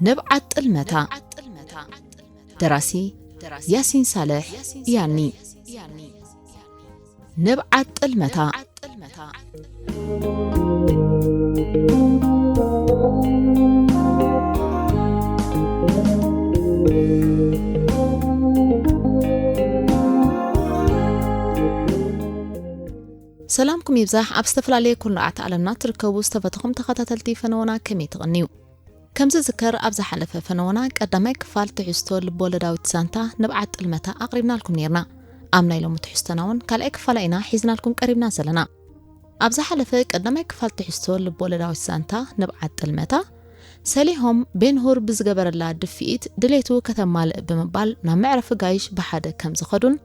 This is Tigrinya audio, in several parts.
ንብዓት ጥልመታ። ደራሲ ያሲን ሳልሕ ያኒ። ንብዓት ጥልመታ። ሰላምኩም ይብዛሕ። ኣብ ዝተፈላለየ ኩርናዓት ዓለምና ትርከቡ ዝተፈተኹም ተኸታተልቲ ፈነወና ከመይ ትቕንዩ? ከም ዝዝከር ኣብ ዝሓለፈ ፈነወና ቀዳማይ ክፋል ትሕዝቶ ልቦለዳዊት ዛንታ ንብዓት ጥልመታ ኣቕሪብናልኩም ኔርና። ኣብ ናይ ሎሚ ትሕዝቶና እውን ካልኣይ ክፋላ ኢና ሒዝናልኩም ቀሪብና ዘለና። ኣብ ዝሓለፈ ቀዳማይ ክፋል ትሕዝቶ ልቦለዳዊት ዛንታ ንብዓት ጥልመታ ሰሊሆም ቤንሁር ብዝገበረላ ድፍኢት ድሌቱ ከተማልእ ብምባል ናብ መዕረፊ ጋይሽ ብሓደ ከም ዝኸዱን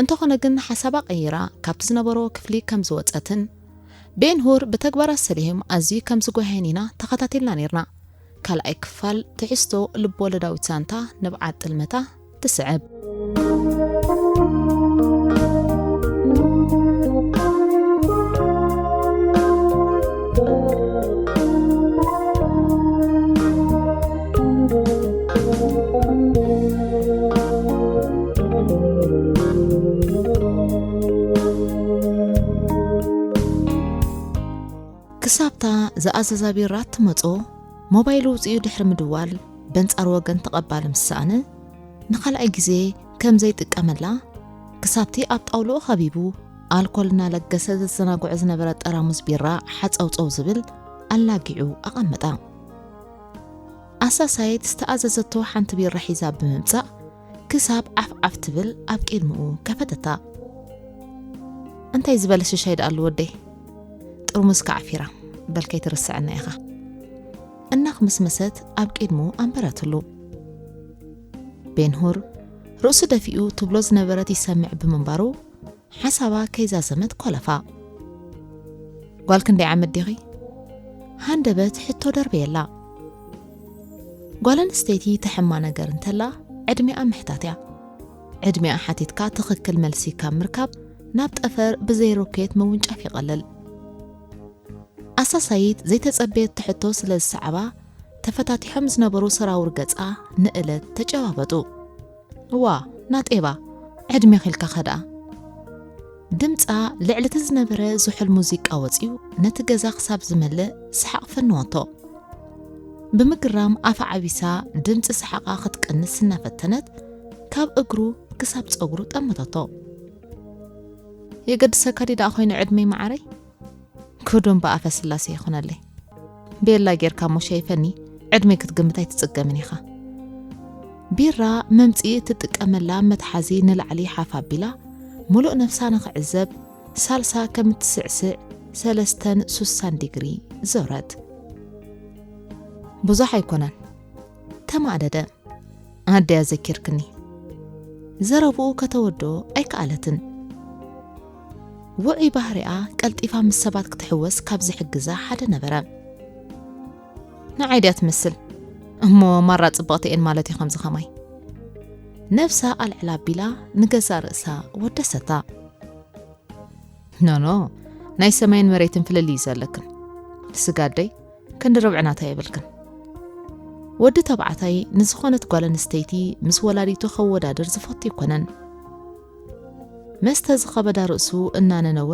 እንተኾነ ግን ሓሳባ ቀይራ ካብቲ ዝነበሮ ክፍሊ ከም ዝወጸትን ቤንሁር ብተግባራት ሰሊሆም ኣዝዩ ከም ዝጎሃየን ኢና ተኸታቲልና ኔርና። ካልኣይ ክፋል ትሕዝቶ ልቦለዳዊት ዛንታ ንብዓት ጥልመታ ትስዕብ። ክሳብታ ዝኣዘዛ ቢራ ትመጾ ሞባይል ውጽኡ ድሕሪ ምድዋል በንጻር ወገን ተቐባሊ ምስ ሰኣነ ንኻልኣይ ግዜ ከም ዘይጥቀመላ ክሳብቲ ኣብ ጣውልኡ ኸቢቡ ኣልኮል እናለገሰ ዘዘናግዖ ዝነበረ ጠራሙዝ ቢራ ሓጸውጸው ዝብል ኣላጊዑ ኣቐመጣ። ኣሳሳይት ዝተኣዘዘቶ ሓንቲ ቢራ ሒዛ ብምምጻእ ክሳብ ዓፍ ዓፍ ትብል ኣብ ቅድሚኡ ከፈተታ። እንታይ ዝበለ ሽሻይ ደኣ ኣሉ ወደይ? ጥርሙዝ ከዓፊራ በል ከይትርስዐና ኢኻ። እናኽምስመሰት ኣብ ቅድሙ ኣንበረትሉ። ቤንሁር ርእሱ ደፊኡ ትብሎ ዝነበረት ይሰምዕ ብምንባሩ ሓሳባ ከይዛዘመት ኮለፋ። ጓል ክንደይ ዓመት ዲኺ? ሃንደበት ሕቶ ደርበየላ። ጓል ኣንስተይቲ ተሕማ ነገር እንተላ ዕድሚኣ ምሕታት እያ። ዕድሚኣ ሓቲትካ ትኽክል መልሲ ካብ ምርካብ ናብ ጠፈር ብዘይ ሮኬት ምውንጫፍ ይቐልል። ኣሳሳይት ዘይተጸበየቶ ሕቶ ስለ ዝሰዓባ ተፈታቲሖም ዝነበሩ ሰራውር ገጻ ንእለት ተጨባበጡ። እዋ ናጤባ ዕድሜኺ ኢልካ ኸድኣ። ድምጻ ልዕሊ እቲ ዝነበረ ዝሑል ሙዚቃ ወጺኡ ነቲ ገዛ ክሳብ ዝመልእ ሰሓቕ ፈነወቶ። ብምግራም ኣፋ ዓቢሳ ድምጺ ሰሓቓ ክትቅንስ እናፈተነት ካብ እግሩ ክሳብ ጸጉሩ ጠመተቶ። የገድሰካ ድዩ ደኣ ኮይኑ ዕድመይ መዓረይ? ክዱን ብኣፈ ስላሴ ይኹነለይ። ቤላ ጌርካ እሞ ሸይፈኒ ዕድመይ ክትግምት ኣይትጽገምን ኢኻ። ቢራ መምጽኢ እትጥቀመላ መትሓዚ ንላዕሊ ሓፍ ኣቢላ፣ ምሉእ ነፍሳ ንኽዕዘብ ሳልሳ ከም እትስዕስዕ ሰለስተን ስሳን ዲግሪ ዞረት። ብዙሕ ኣይኮነን። ተማእደደ። ኣደይ ኣዘኪርክኒ። ዘረብኡ ከተወድኦ ኣይከኣለትን። ውዑይ ባህሪኣ ቀልጢፋ ምስ ሰባት ክትሕወስ ካብ ዝሕግዛ ሓደ ነበረ። ንዓይ ድያ ትመስል? እሞ ማራ ጽብቕቲ እየን ማለት እዩ ከምዚ ኸማይ። ነብሳ ኣልዕላ ኣቢላ ንገዛእ ርእሳ ወደሰታ። ኖኖ፣ ናይ ሰማይን መሬትን ፍልልይ እዩ ዘለክን። ስጋደይ፣ ክንዲ ርብዒ ናታ የብልክን። ወዲ ተባዕታይ ንዝኾነት ጓል ኣንስተይቲ ምስ ወላዲቱ ከወዳድር ዝፈቱ ኣይኮነን። መስተ ዝኸበዳ ርእሱ እናነነወ፣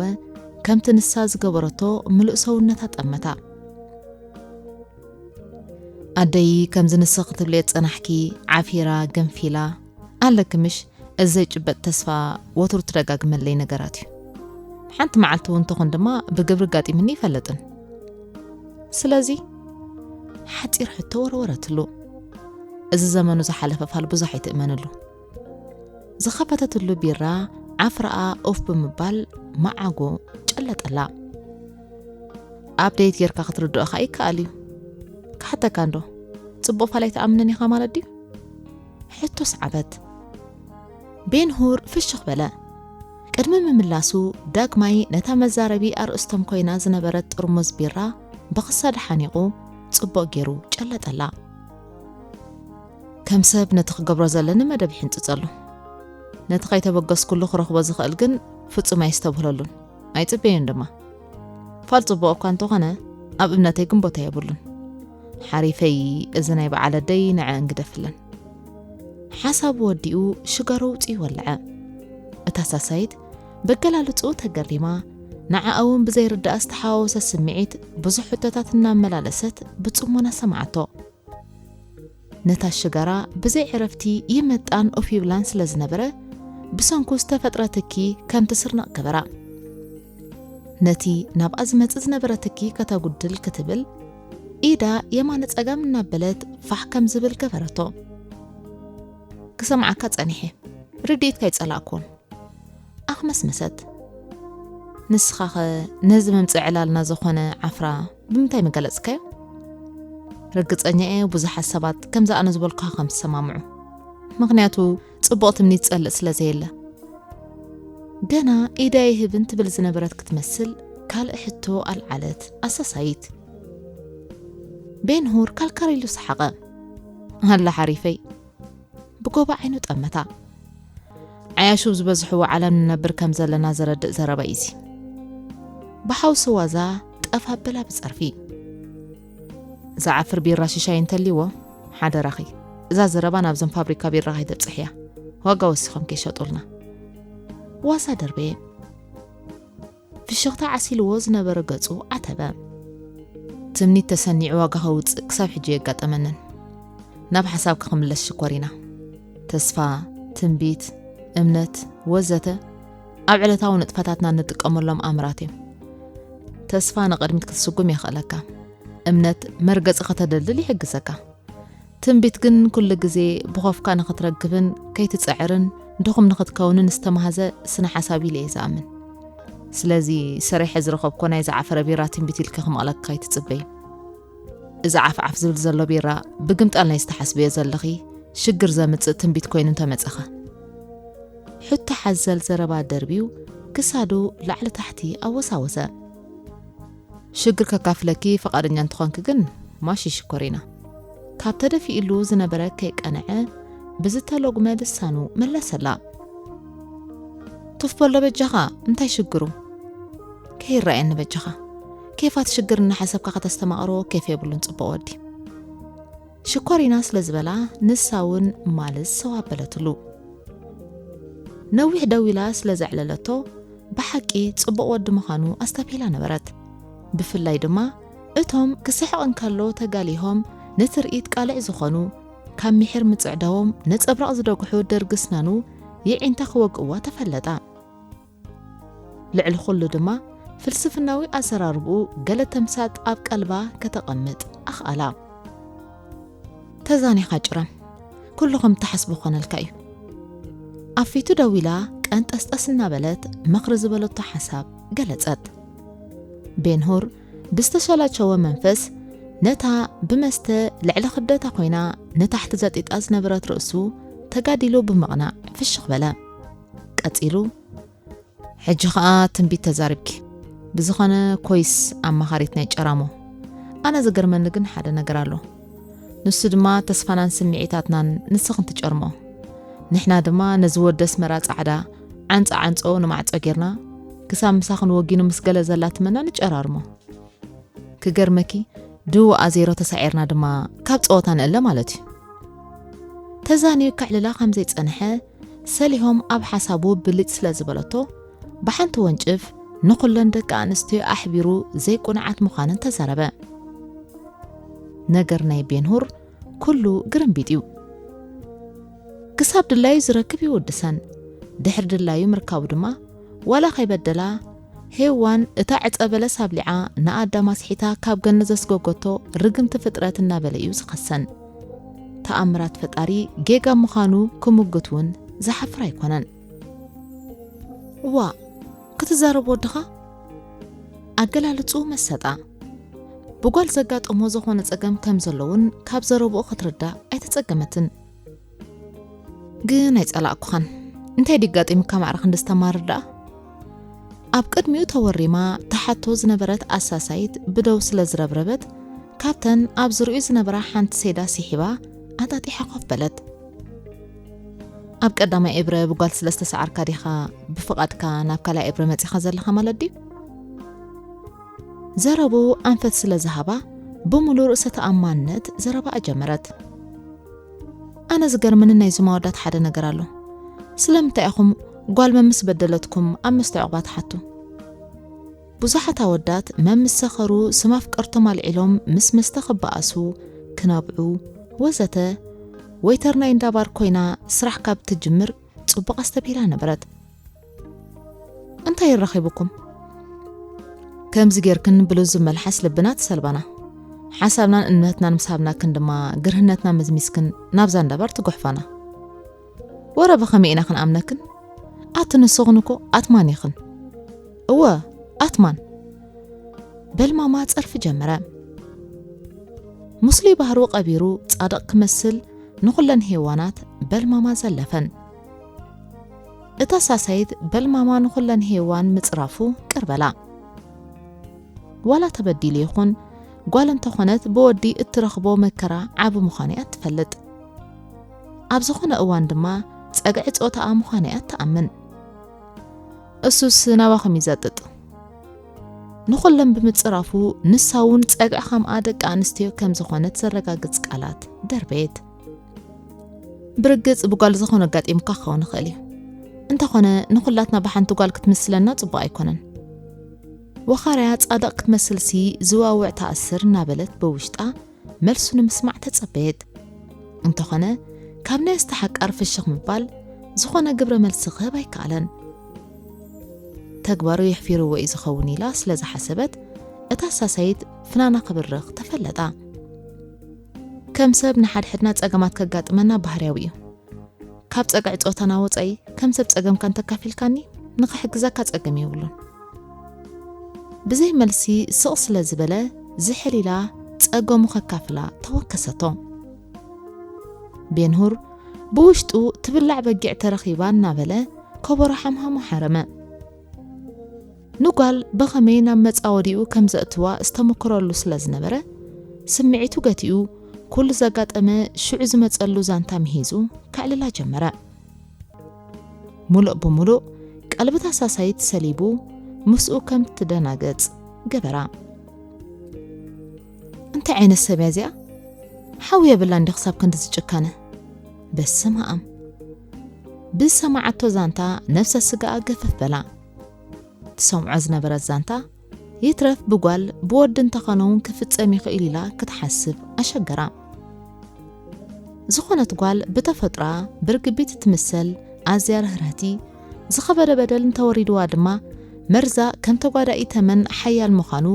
ከምቲ ንሳ ዝገበረቶ ምሉእ ሰውነታ ጠመታ። ኣደይ፣ ከምዚ ንስኺ ትብልዮ ዝጸናሕኪ፣ ዓፊራ፣ ገንፊላ፣ ኣለኪ ምሽ? እዚ ዘይጭበጥ ተስፋ ወትሩ ትደጋግመለይ ነገራት እዩ። ሓንቲ መዓልቲ እውን ትኹን ድማ ብግብሪ ኣጋጢሙኒ ይፈልጥን። ስለዚ ሓጺር ሕቶ ወረወረትሉ። እዚ ዘመኑ ዝሓለፈ ፋል ብዙሕ ኣይትእመንሉ። ዝኸፈተትሉ ቢራ ዓፍራኣ ኦፍ ብምባል መዓጎ ጨለጠላ። ኣፕደይት ጌርካ ክትርድኦ ከኣ ይከኣል እዩ። ክሓተካ እንዶ፣ ጽቡቕ ፋል ኣይትኣምንን ኢኻ ማለት ድዩ? ሕቶ ሰዓበት። ቤንሁር ፍሽኽ በለ። ቅድሚ ምምላሱ ዳግማይ ነታ መዛረቢ ኣርእስቶም ኮይና ዝነበረት ጥርሙዝ ቢራ ብኽሳድ ሓኒቑ ጽቡቕ ገይሩ ጨለጠላ። ከም ሰብ ነቲ ክገብሮ ዘለኒ መደብ ይሕንጽጸሉ። ነቲ ከይተበገስኩሉ ክረኽቦ ዝኽእል ግን ፍጹም ኣየስተብህለሉን ኣይጽበዮን ድማ። ፋል ጽቡቕ እኳ እንተኾነ ኣብ እምነተይ ግን ቦታ የብሉን። ሓሪፈይ እዚ ናይ በዓል ኣደይ ንዐ እንግደፍለን። ሓሳቡ ወዲኡ ሽጋሮ ውጽኡ ወለዐ። እታ ሳሳይት በገላልጽኡ ተገሪማ፣ ንዓኣ እውን ብዘይርዳእ ዝተሓዋወሰ ስምዒት ብዙሕ ሕቶታት እናመላለሰት ብጽሞና ሰማዓቶ። ነታ ሽጋራ ብዘይ ዕረፍቲ ይመጣን ኦፍ ይብላን ስለ ዝነበረ፣ ብሰንኩ ዝተፈጥረ ትኪ ከም ትስርነቕ ገበራ። ነቲ ናብኣ ዝመጽእ ዝነበረ ትኪ ከተጉድል ክትብል፣ ኢዳ የማነ ጸጋም እናበለት ፋሕ ከም ዝብል ገበረቶ። ክሰምዓካ ጸኒሐ፣ ርድኢትካ ኣይጸላእኩን። ኣኽመስመሰት። ንስኻኸ ነዚ መምጽኢ ዕላልና ዝኾነ ዓፍራ ብምንታይ ምገለጽካዮ? ርግጸኛ እየ ብዙሓት ሰባት ከምዚ ኣነ ዝበልኩኻ ከም ዝሰማምዑ። ምኽንያቱ ጽቡቕ ትምኒት ዝጸልእ ስለ ዘየለ። ገና ኢዳ ይህብን ትብል ዝነበረት ክትመስል ካልእ ሕቶ ኣልዓለት ኣሳሳይት። ቤንሁር ካልካር ኢሉ ሰሓቐ። ኣላ ሓሪፈይ። ብጎባ ዓይኑ ጠመታ። ዓያሹ ዝበዝሕዎ ዓለም ንነብር ከም ዘለና ዘረድእ ዘረባ እዩ እዚ። ብሓውሲ ዋዛ ጠፍ ኣበላ ብጸርፊ። ዝዓፍር ቢራ ሽሻይ እንተልይዎ ሓደራኺ እዛ ዘረባ ናብዘን ፋብሪካ ቢራ ከይተብጽሕያ፣ ዋጋ ወሲኾም ከይሸጡልና። ዋዛ ደርበየ። ፍሽኽታ ዓሲልዎ ዝነበረ ገጹ ዓተበ። ትምኒት ተሰኒዑ ዋጋ ከውጽእ ክሳብ ሕጂ የጋጠመንን። ናብ ሓሳብኪ ክምለስ ሽኮሪና። ተስፋ፣ ትንቢት፣ እምነት ወዘተ ኣብ ዕለታዊ ንጥፈታትና እንጥቀመሎም ኣምራት እዮም። ተስፋ ንቕድሚት ክትስጉም የኽእለካ። እምነት መርገጺ ከተደልድል ይሕግዘካ። ትንቢት ግን ኩሉ ግዜ ብኾፍካ ንኽትረግብን ከይትጽዕርን ድኹም ንኽትከውንን ዝተማህዘ ስነ ሓሳብ ኢለ እየ ዝኣምን። ስለዚ ሰሪሐ ዝረኸብኮ ናይ ዝዓፈረ ቢራ ትንቢት ኢልኪ ክመቕለካ ኣይትጽበይ። እዚ ዓፍዓፍ ዝብል ዘሎ ቢራ ብግምጣል ናይ ዝተሓስብዮ ዘለኺ ሽግር ዘምጽእ ትንቢት ኮይኑ እንተመጸኸ? ሕቶ ሓዘል ዘረባ ደርብዩ ክሳዱ ላዕሊ ታሕቲ ኣወሳወሰ። ሽግር ከካፍለኪ ፈቓደኛ እንተኾንኪ ግን ማሽ ይሽኮሪና። ካብ ተደፊእሉ ዝነበረ ከይቀንዐ ብዝተሎጉመ ልሳኑ መለሰላ። ቱፍ በሎ በጃኻ፣ እንታይ ሽግሩ? ከይረኣየኒ በጃኻ። ኬፋት ሽግር እናሓሰብካ ከተስተማቕሮ ኬፍ የብሉን ጽቡቕ ወዲ። ሽኮሪና ስለ ዝበላ ንሳ እውን ማልስ ሰው ኣበለትሉ። ነዊሕ ደው ኢላ ስለ ዘዕለለቶ ብሓቂ ጽቡቕ ወዲ ምዃኑ ኣስተብሂላ ነበረት። ብፍላይ ድማ እቶም ክስሕቕ እንከሎ ተጋሊሆም ንትርኢት ቃልዕ ዝኾኑ፣ ካብ ሚሒር ምጽዕዳዎም ነጸብራቕ ዝደግሑ ደርጊ ስናኑ የዒንታ ክወግእዋ ተፈለጣ። ልዕሊ ኩሉ ድማ ፍልስፍናዊ ኣዘራርብኡ ገለ ተምሳጥ ኣብ ቀልባ ከተቐምጥ ኣኽኣላ። ተዛኒኻ ጭረም፣ ኩሉ ከም ትሓስቦ ኮነልካ እዩ። ኣብ ፊቱ ደው ኢላ ቀንጠስጠስ እናበለት ምኽሪ ዝበለቶ ሓሳብ ገለጸት። ቤንሁር ብዝተሸላቸወ መንፈስ ነታ ብመስተ ልዕሊ ክብደታ ኮይና ንታሕቲ ዘጢጣ ዝነበረት ርእሱ ተጋዲሉ ብምቕናዕ ፍሽኽ በለ። ቀጺሉ፣ ሕጂ ኸኣ ትንቢት ተዛሪብኪ። ብዝኾነ ኮይስ ኣማኻሪት ናይ ጨራሞ። ኣነ ዝገርመኒ ግን ሓደ ነገር ኣሎ። ንሱ ድማ ተስፋናን ስምዒታትናን ንስኽን ትጨርሞ። ንሕና ድማ ነዚ ወዲ ኣስመራ ጻዕዳ ዓንጻ ዓንጾ ንማዕጾ ጌርና ክሳብ ምሳኽን ወጊኑ ምስ ገለ ዘላትመና ንጨራርሞ። ክገርመኪ ድውኣ ዜሮ ተሳዒርና ድማ ካብ ጸወታ ንእለ ማለት እዩ። ተዛንዩ ከዕልላ ከም ዘይጸንሐ ሰሊሆም ኣብ ሓሳቡ ብልጭ ስለ ዝበለቶ ብሓንቲ ወንጭፍ ንኹለን ደቂ ኣንስትዮ ኣሕቢሩ ዘይቁንዓት ምዃነን ተዛረበ። ነገር ናይ ቤንሁር ኩሉ ግርምቢጥ እዩ። ክሳብ ድላዩ ዝረክብ ይውድሰን፣ ድሕሪ ድላዩ ምርካቡ ድማ ዋላ ከይበደላ ሄዋን እታ ዕጸ በለስ ኣብሊዓ ንኣዳም ኣስሒታ ካብ ገነት ዘስጎጎቶ ርግምቲ ፍጥረት እናበለ እዩ ዝኸሰን። ተኣምራት ፈጣሪ ጌጋ ምዃኑ ክምጉት እውን ዝሓፍር ኣይኮነን። እዋ ክትዛረብ ወድኻ ኣገላልጹ መሰጣ። ብጓል ዘጋጠሞ ዝኾነ ጸገም ከም ዘሎ እውን ካብ ዘረብኡ ክትርዳእ ኣይተጸገመትን። ግን ኣይጸላእኩኻን። እንታይ ድዩ ኣጋጢሙካ ማዕረ ክንዲ ዝተማርር ደኣ? ኣብ ቅድሚኡ ተወሪማ ተሓቶ ዝነበረት ኣሳሳይት ብደው ስለ ዝረብረበት ካብተን ኣብ ዝርኡ ዝነበራ ሓንቲ ሴዳ ስሒባ ኣጣጢሓ ኮፍ በለት። ኣብ ቀዳማይ ኤብረ ብጓል ስለ ዝተሰዓርካ ዲኻ ብፍቓድካ ናብ ካልኣይ ኤብረ መጺኻ ዘለኻ ማለት ድዩ? ዘረቡ ኣንፈት ስለ ዝሃባ፣ ብምሉእ ርእሰ ተኣማንነት ዘረባኣ ጀመረት። ኣነ ዝገርመኒ ናይዞም ኣወዳት ሓደ ነገር ኣሎ። ስለምንታይ ኢኹም ጓል መምስ በደለትኩም ኣብ መስተ ዕቑባ ትሓቱ? ብዙሓት ኣወዳት መምስ ሰኸሩ ስም ኣፍቀርቶም ኣልዒሎም ምስ መስተ ክበኣሱ፣ ክነብዑ፣ ወዘተ፣ ወይተር ናይ እንዳ ባር ኮይና ስራሕ ካብ ትጅምር ጽቡቕ ኣስተብሂላ ነበረት። እንታይ ይራኺብኩም? ከምዚ ጌርክን ብልዙብ መልሓስ ልብና ትሰልባና። ሓሳብናን እምነትናን ምስ ሃብናክን ድማ ግርህነትና መዝሚዝክን ናብዛ እንዳ ባር ትጉሕፋና። ወረ ብኸመይ ኢና ክንኣምነክን? ኣቲ ንስኽን እኮ ኣትማን ኢኽን። እወ፣ ኣትማን። በልማማ ጸርፊ ጀመረ። ሙስሊ ባህሩ ቀቢሩ ጻድቕ ክመስል ንኹለን ሄዋናት በልማማ ዘለፈን። እታ ሳሳይት በልማማ ንኹለን ሄዋን ምጽራፉ ቅር በላ። ዋላ ተበዲሉ ይኹን፣ ጓል እንተኾነት ብወዲ እትረኽቦ መከራ ዓቢ ምዃኑ እያ ትፈልጥ። ኣብ ዝኾነ እዋን ድማ ጸግዒ ጾታኣ ምዃኑ እያ ትኣምን። እሱስ ናባኹም እዩ ዘጥጥ። ንኹለን ብምጽራፉ፣ ንሳ እውን ጸግዒ ከምኣ ደቂ ኣንስትዮ ከም ዝኾነት ዘረጋግጽ ቃላት ደርበየት። ብርግጽ ብጓል ዝኾነ ኣጋጢሙካ ክኸውን ይኽእል እዩ። እንተኾነ፣ ንኹላትና ብሓንቲ ጓል ክትምስለና ጽቡቕ ኣይኮነን። ወኻርያ ጻድቕ ክትመስልሲ ዝዋውዕ ተኣስር እናበለት ብውሽጣ መልሱ ንምስማዕ ተጸበየት። እንተኾነ፣ ካብ ናይ ኣስተሓቃር ፍሽኽ ምባል ዝኾነ ግብረ መልሲ ክህብ ኣይከኣለን። ተግባሩ የሕፊርዎ እዩ ዝኸውን ኢላ ስለ ዝሓሰበት፣ እታ ሳሳይት ፍናና ክብርኽ ተፈለጣ። ከም ሰብ ንሓድሕድና ጸገማት ከጋጥመና ባህርያዊ እዩ። ካብ ጸግዒ ጾታና ወጻኢ ከም ሰብ ጸገምካ እንተካፊልካኒ ንኽሕግዘካ ጸገም የብሉን። ብዘይ መልሲ ስቕ ስለ ዝበለ ዝሕል ኢላ ጸገሙ ከካፍላ ተወከሰቶ። ቤንሁር ብውሽጡ ትብላዕ በጊዕ ተረኺባ እናበለ ከበሮ ሓምሃሙ ሓረመ። ንጓል ብኸመይ ናብ መጻወዲኡ ከም ዘእትዋ ዝተመክረሉ ስለ ዝነበረ፣ ስምዒቱ ገቲኡ፣ ኩሉ ዘጋጠመ ሽዑ ዝመጸሉ ዛንታ ምሂዙ ከዕልላ ጀመረ። ሙሉእ ብሙሉእ ቀልቢ እታ ሳሳይት ሰሊቡ፣ ምስኡ ከም ትደናገጽ ገበራ። እንታይ ዓይነት ሰብ እያ እዚኣ? ሓዊ የብላ እንዲ ክሳብ ክንድዚ ጭካነ? በስመ ኣብ። ብዝሰማዓቶ ዛንታ ነፍሰ ስጋኣ ገፈፍ በላ። ትሰምዖ ዝነበረት ዛንታ፣ ይትረፍ ብጓል ብወዲ እንተኾነ እውን ክፍጸም ይኽእል ኢላ ክትሓስብ ኣሸገራ። ዝኾነት ጓል ብተፈጥሮኣ ብርግቢት እትምሰል ኣዝያ ርህርህቲ፣ ዝኸበደ በደል እንተወሪድዋ ድማ መርዛ ከም ተጓዳኢ ተመን ሓያል ምዃኑ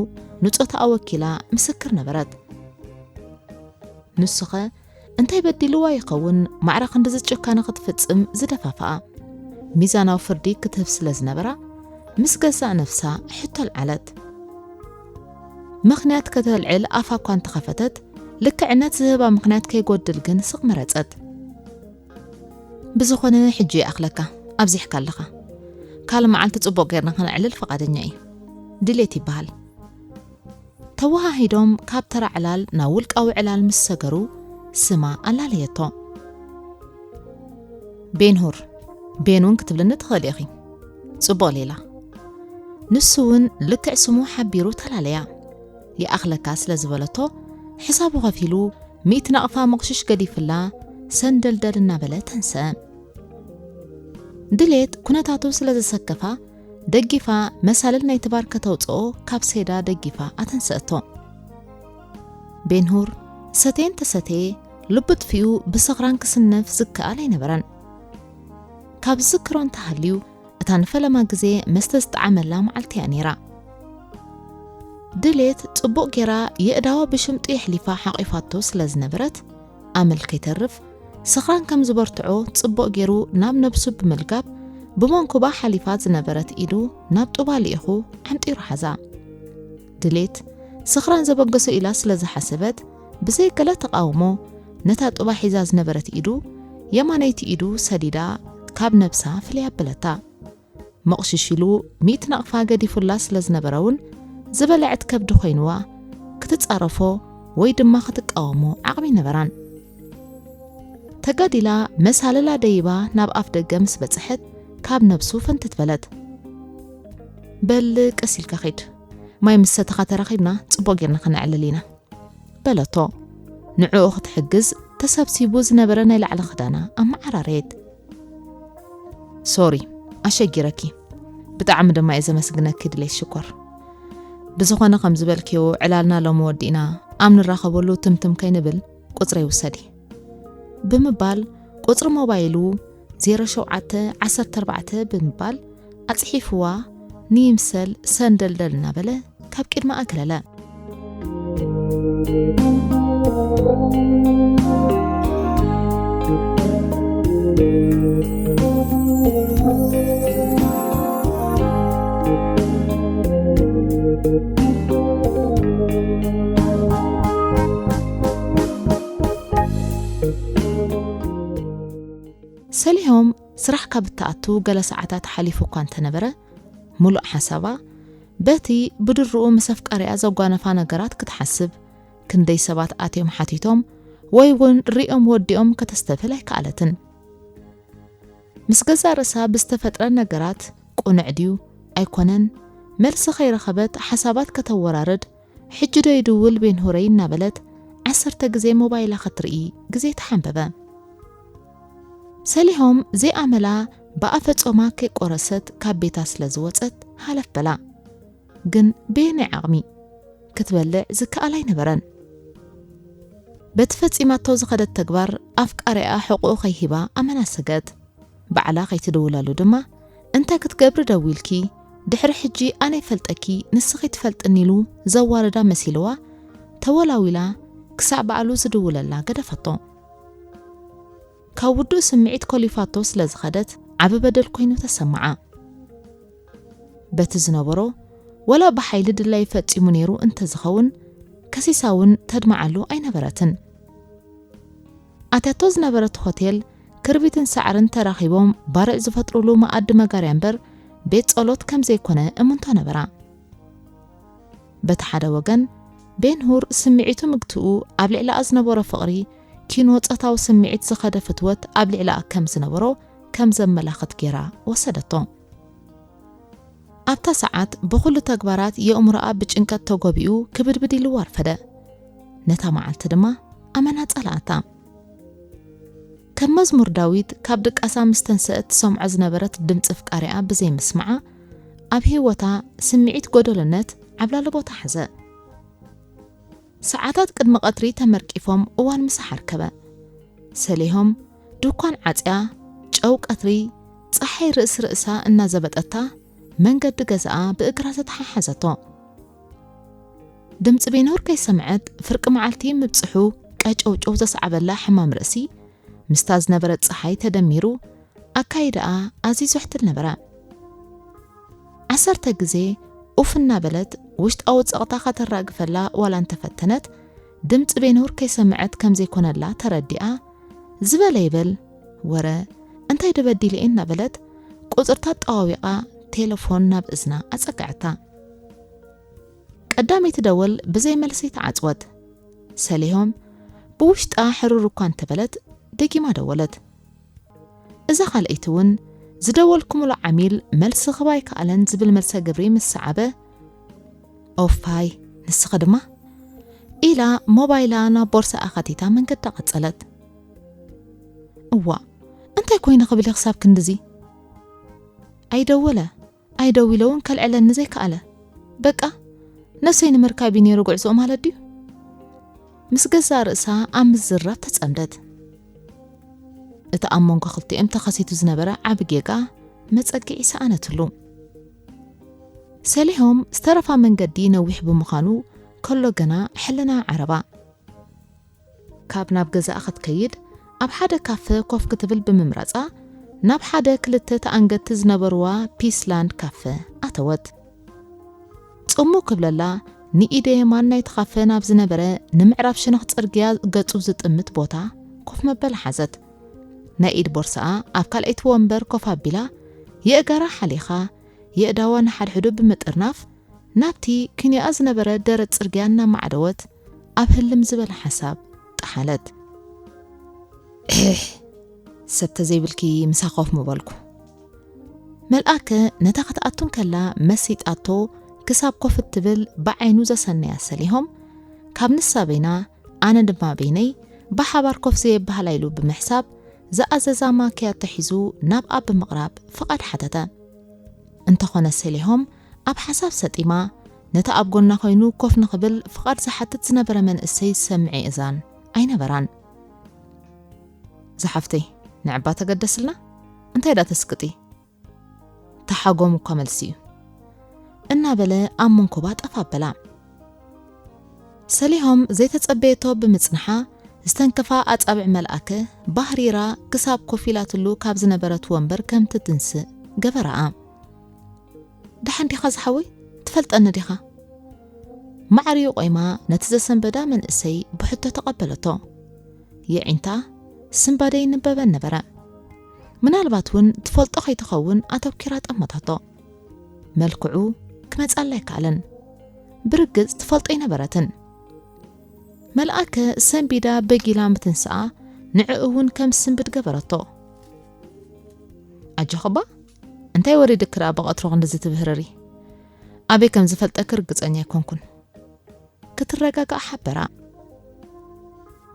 ንጾታኣ ወኪላ ምስክር ነበረት። ንሱኸ እንታይ በዲልዋ ይኸውን ማዕረ ክንድዚ ጭካነ ክትፍጽም ዝደፋፍኣ? ሚዛናዊ ፍርዲ ክትህብ ስለ ዝነበራ ምስ ገዛእ ነፍሳ ሕቶ ኣልዓለት። ምኽንያት ከተልዕል ኣፋ እኳ እንተኸፈተት፣ ልክዕነት ዝህባ ምኽንያት ከይጎድል ግን ስቕ መረጸት። ብዝኾነ ሕጂ ይኣኽለካ፣ ኣብዚሕካ ኣለኻ። ካልእ መዓልቲ ጽቡቕ ጌርና ከነዕልል ፍቓደኛ እየ። ድሌት ይበሃል። ተወሃሂዶም ካብ ተራ ዕላል ናብ ውልቃዊ ዕላል ምስ ሰገሩ፣ ስማ ኣላለየቶ። ቤንሁር፣ ቤን እውን ክትብልኒ ትኽእሊ ኢኺ። ጽቡቕ ሌላ። ንሱ እውን ልክዕ ስሙ ሓቢሩ ተላለያ። ይኣኽለካ ስለ ዝበለቶ፣ ሕሳቡ ከፊሉ፣ ሚእቲ ናቕፋ መቕሽሽ ገዲፍላ፣ ሰንደልደል እናበለ ተንስአ። ድሌት ኩነታቱ ስለ ዘሰከፋ፣ ደጊፋ መሳልል ናይቲ ባር ከተውጽኦ ካብ ሴዳ ደጊፋ ኣተንስአቶ። ቤንሁር ሰተየ እንተሰተየ፣ ልቡ ጥፊኡ ብሰኽራን ክስነፍ ዝከኣል ኣይነበረን። ካብ ዝዝክሮ እንተሃልዩ፣ እታ ንፈለማ ግዜ መስተ ዝጠዓመላ መዓልቲ እያ ነይራ። ድሌት ጽቡቕ ጌራ የእዳዋ ብሽምጡ የሕሊፋ ሓቒፋቶ ስለ ዝነበረት፣ ኣመል ከይተርፍ፣ ስኽራን ከም ዝበርትዖ ጽቡቕ ገይሩ ናብ ነብሱ ብምልጋብ፣ ብመንኩባ ሓሊፋ ዝነበረት ኢዱ ናብ ጡባ ልኢኹ ዓንጢሩ ሓዛ። ድሌት፣ ስኽራን ዘበገሶ ኢላ ስለ ዝሓሰበት፣ ብዘይ ገለ ተቓውሞ፣ ነታ ጡባ ሒዛ ዝነበረት ኢዱ፣ የማነይቲ ኢዱ ሰዲዳ ካብ ነብሳ ፍልይ ኣበለታ። መቕሽሽ ኢሉ ሚእቲ ናቕፋ ገዲፉላ ስለ ዝነበረ እውን፣ ዝበለዐት ከብዲ ኮይንዋ፣ ክትጻረፎ ወይ ድማ ክትቃወሞ ዓቕሚ ኣይነበራን። ተጋዲላ መሳለላ ደይባ ናብ ኣፍ ደገ ምስ በጽሐት ካብ ነብሱ ፈንትት በለት። በል ቀስ ኢልካ ኺድ፣ ማይ ምስ ሰተኻ ተራኺብና ጽቡቕ ጌርና ኸነዕልል ኢና በለቶ። ንዕኡ ክትሕግዝ ተሰብሲቡ ዝነበረ ናይ ላዕሊ ኽዳና ኣመዓራረየት። ሶሪ ኣሸጊረኪ፣ ብጣዕሚ ድማ እየ ዘመስግነኪ ድሌት ሽኮር። ብዝኾነ ከም ዝበልክዮ ዕላልና ሎሚ ወዲእና ኣብ ንራኸበሉ ትምትም ከይንብል ቁፅረይ ውሰዲ ብምባል ቁፅሪ ሞባይሉ ዜሮ ሸውዓተ ዓሰርተ ኣርባዕተ ብምባል ኣፅሒፍዋ ንይምሰል ሰንደልደል እናበለ ካብ ቅድማ ኣግለለ። ሰሊሆም ስራሕ ካብ እትኣቱ ገለ ሰዓታት ሓሊፉ እኳ እንተነበረ፣ ሙሉእ ሓሳባ በቲ ብድርኡ ምስ ኣፍቃሪኣ ዘጓነፋ ነገራት ክትሓስብ፣ ክንደይ ሰባት ኣትዮም ሓቲቶም ወይ እውን ሪኦም ወዲኦም ከተስተብህል ኣይከኣለትን። ምስ ገዛእ ርእሳ ብዝተፈጥረ ነገራት ቁኑዕ ድዩ ኣይኮነን መልሲ ከይረኸበት ሓሳባት ከተወራርድ፣ ሕጂ ዶ ይድውል ቤንሁረይ እናበለት ዓሰርተ ግዜ ሞባይላ ክትርኢ ግዜ ተሓንበበ። ሰሊሆም ዘይኣመላ ብኣፈ ጾማ ከይቆረሰት ካብ ቤታ ስለ ዝወጸት ሃለፍ በላ። ግን በየናይ ዓቕሚ ክትበልዕ ዝከኣል ኣይነበረን። በቲ ፈጺማቶ ዝኸደት ተግባር ኣፍቃሪኣ ሕቑኡ ከይሂባ ኣመና ሰገት። ባዕላ ከይትድውለሉ ድማ እንታይ ክትገብሪ ደዊልኪ? ድሕሪ ሕጂ ኣነ ይፈልጠኪ ንስኺ ትፈልጥኒ ኢሉ ዘዋርዳ መሲልዋ ተወላዊላ ክሳዕ ባዕሉ ዝድውለላ ገደፈቶ። ካብ ውዱእ ስምዒት ኮሊፋቶ ስለ ዝኸደት ዓቢ በደል ኮይኑ ተሰምዓ። በቲ ዝነበሮ ወላ ብሓይሊ ድላይ ፈጺሙ ነይሩ እንተዝኸውን ከሲሳ እውን ተድምዓሉ ኣይነበረትን። ኣትያቶ ዝነበረት ሆቴል ክርቢትን ሳዕርን ተራኺቦም ባርዕ ዝፈጥሩሉ መኣዲ መጋርያ እምበር ቤት ጸሎት ከም ዘይኮነ እምንቶ ነበራ። በቲ ሓደ ወገን ቤንሁር ስምዒቱ ምግትኡ ኣብ ልዕሊኣ ዝነበሮ ፍቕሪ ኪኖ ጾታዊ ስምዒት ዝኸደ ፍትወት ኣብ ልዕሊኣ ከም ዝነበሮ ከም ዘመላኽት ጌራ ወሰደቶ። ኣብታ ሰዓት ብኹሉ ተግባራት የእምሮኣ ብጭንቀት ተጎቢኡ ክብድብድ ኢሉ ኣርፈደ። ነታ መዓልቲ ድማ ኣመና ጸልኣታ። ከም መዝሙር ዳዊት ካብ ድቃሳ ምስ ተንሰአት ትሰምዖ ዝነበረት ድምጺ ኣፍቃሪኣ ብዘይምስማዓ ኣብ ህይወታ ስምዒት ጎደሎነት ዓብላሊ ቦታ ሓዘ። ሰዓታት ቅድሚ ቀትሪ ተመርቂፎም እዋን ምሳሕ ኣርከበ። ሰሊሆም ድኳን ዓጽያ፣ ጨው ቀትሪ፣ ጸሓይ ርእሲ ርእሳ እናዘበጠታ መንገዲ ገዛኣ ብእግራ ተተሓሓዘቶ። ድምጺ ቤንሁር ከይሰምዐት ፍርቂ መዓልቲ ምብጽሑ ቀጨውጨው ዘስዓበላ ሕማም ርእሲ ምስታ ዝነበረት ጸሓይ ተደሚሩ ኣካይዳኣ ኣዝዩ ዘሕትል ነበረ። ዓሰርተ ግዜ ኡፍ እናበለት ውሽጣዊ ጸቕጣ ከተራግፈላ ዋላ እንተፈተነት ድምጺ ቤንሁር ከይሰምዐት ከም ዘይኮነላ ተረዲኣ ዝበለ ይበል ወረ እንታይ ደበዲለ እናበለት ቁጽርታት ጠዋዊቓ ቴለፎን ናብ እዝና ኣጸግዐታ። ቀዳመይቲ ደወል ብዘይ መልሲ ተዓጽወት። ሰሊሆም ብውሽጣ ሕርር እኳ እንተበለት ደጊማ ደወለት። እዛ ካልኣይቲ እውን ዝደወልኩምሉ ዓሚል መልሲ ክህባ ኣይከኣለን ዝብል መልሰ ግብሪ ምስ ሰዓበ ኦፋይ ንስኺ ድማ ኢላ ሞባይላ ናብ ቦርሳኣ ከቲታ መንገዳ ቀጸለት። እዋ እንታይ ኮይነ ክብል ክሳብ ክንድዚ ኣይደወለ ኣይደዊለ እውን ከልዕለኒ ዘይከኣለ። በቃ ነብሰይ ንምርካብ እዩ ነይሩ ጉዕዞኡ ማለት ድዩ? ምስ ገዛእ ርእሳ ኣብ ምዝራብ ተጸምደት። እቲ ኣብ መንጎ ክልቲኦም ተኸሲቱ ዝነበረ ዓቢ ጌጋ መጸግዒ ሰኣነትሉ። ሰሊሆም ዝተረፋ መንገዲ ነዊሕ ብምዃኑ ከሎ ገና ሕልና ዓረባ። ካብ ናብ ገዛኣ ክትከይድ ኣብ ሓደ ካፈ ኮፍ ክትብል ብምምራጻ ናብ ሓደ ክልተ ተኣንገድቲ ዝነበርዋ ፒስላንድ ካፈ ኣተወት። ጽሙ ክብለላ ንኢደ የማን ናይቲ ካፈ ናብ ዝነበረ ንምዕራብ ሸነኽ ጽርግያ ገጹ ዝጥምት ቦታ ኮፍ መበል ሓዘት። ናይ ኢድ ቦርሳኣ ኣብ ካልኣይቲ ወንበር ኮፍ ኣቢላ የእጋራ ሓሊኻ የእዳዋ ንሓድሕዱ ብምጥርናፍ ናብቲ ክንዮኣ ዝነበረ ደረት ጽርግያ እናማዕደወት ኣብ ህልም ዝበለ ሓሳብ ጠሓለት። ሰብ ተዘይብልኪ ምሳኻ ኮፍ ምበልኩ። መልኣከ ነታ ክትኣቱ እንከላ መሲጣቶ ክሳብ ኮፍ እትብል ብዓይኑ ዘሰነያ ሰሊሆም፣ ካብ ንሳ በይና ኣነ ድማ በይነይ ብሓባር ኮፍ ዘየበሃላ ኢሉ ብምሕሳብ ዝኣዘዛ ማክያቶ ሒዙ ናብኣ ብምቕራብ ፍቓድ ሓተተ። እንተኾነ ሰሊሆም ኣብ ሓሳብ ሰጢማ ነታ ኣብ ጎና ኮይኑ ኮፍ ንኽብል ፍቓድ ዝሓትት ዝነበረ መንእሰይ ዝሰምዕ እዛን ኣይነበራን። ዝሓፍተይ ንዕባ ተገደስልና እንታይ ዳ ተስቅጢ? ተሓጎም እኳ መልሲ እዩ እናበለ ኣብ መንኮባ ጠፍ ኣበላ። ሰሊሆም ዘይተጸበየቶ ብምጽንሓ ዝተንከፋ ኣጻብዕ መልኣከ ባህሪራ ክሳብ ኮፍ ኢላትሉ ካብ ዝነበረት ወንበር ከም ትትንስእ ገበራኣ። ደሓን ዲኻ ዝሓወይ? ትፈልጠኒ ዲኻ? ማዕሪኡ ቆይማ ነቲ ዘሰንበዳ መንእሰይ ብሕቶ ተቐበለቶ። የዒንታ ስንባደ ይንበበን ነበረ። ምናልባት እውን ትፈልጦ ከይትኸውን ኣተኪራ ጠመታቶ። መልክዑ ክመጻላ ኣይከኣለን። ብርግጽ ትፈልጦ ኣይነበረትን። መልኣከ ሰንቢዳ በጊላ ምትንስኣ ንዕኡ እውን ከም ስንብድ ገበረቶ። ኣጆኽባ እንታይ ወሪድኪ ደኣ ብቐትሩ ክንድዚ ትብህርሪ? ኣበይ ከም ዝፈልጠኪ ርግጸኛ ኣይኮንኩን። ክትረጋጋእ ሓበራ።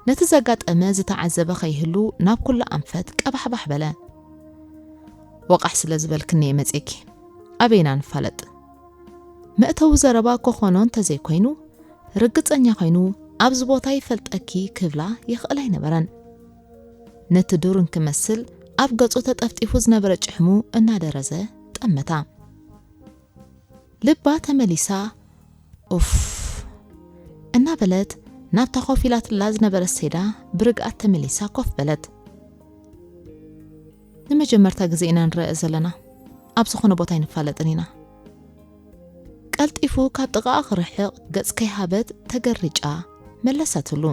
ነቲ ዘጋጠመ ዝተዓዘበ ከይህሉ ናብ ኩሉ ኣንፈት ቀባሕባሕ በለ። ወቓሕ ስለ ዝበልክኒ እየ መጺእኪ። ኣበይና ንፋለጥ? መእተዊ ዘረባ ኮኾኖ እንተዘይኮይኑ ርግጸኛ ኮይኑ ኣብዚ ቦታ ይፈልጠኪ ክብላ ይኽእል ኣይነበረን። ነቲ ዱር እንክመስል ኣብ ገጹ ተጠፍጢፉ ዝነበረ ጭሕሙ እናደረዘ ጠመታ። ልባ ተመሊሳ ኡፍ እናበለት ናብታ ኮፍ ኢላትላ ዝነበረት ሴዳ ብርግኣት ተመሊሳ ኮፍ በለት። ንመጀመርታ ግዜ ኢና ንረአ ዘለና። ኣብ ዝኾነ ቦታ ኣይንፋለጥን ኢና። ቀልጢፉ ካብ ጥቓኣ ክርሕቕ ገጽ ከይሃበት ተገሪጫ መለሰትሉ።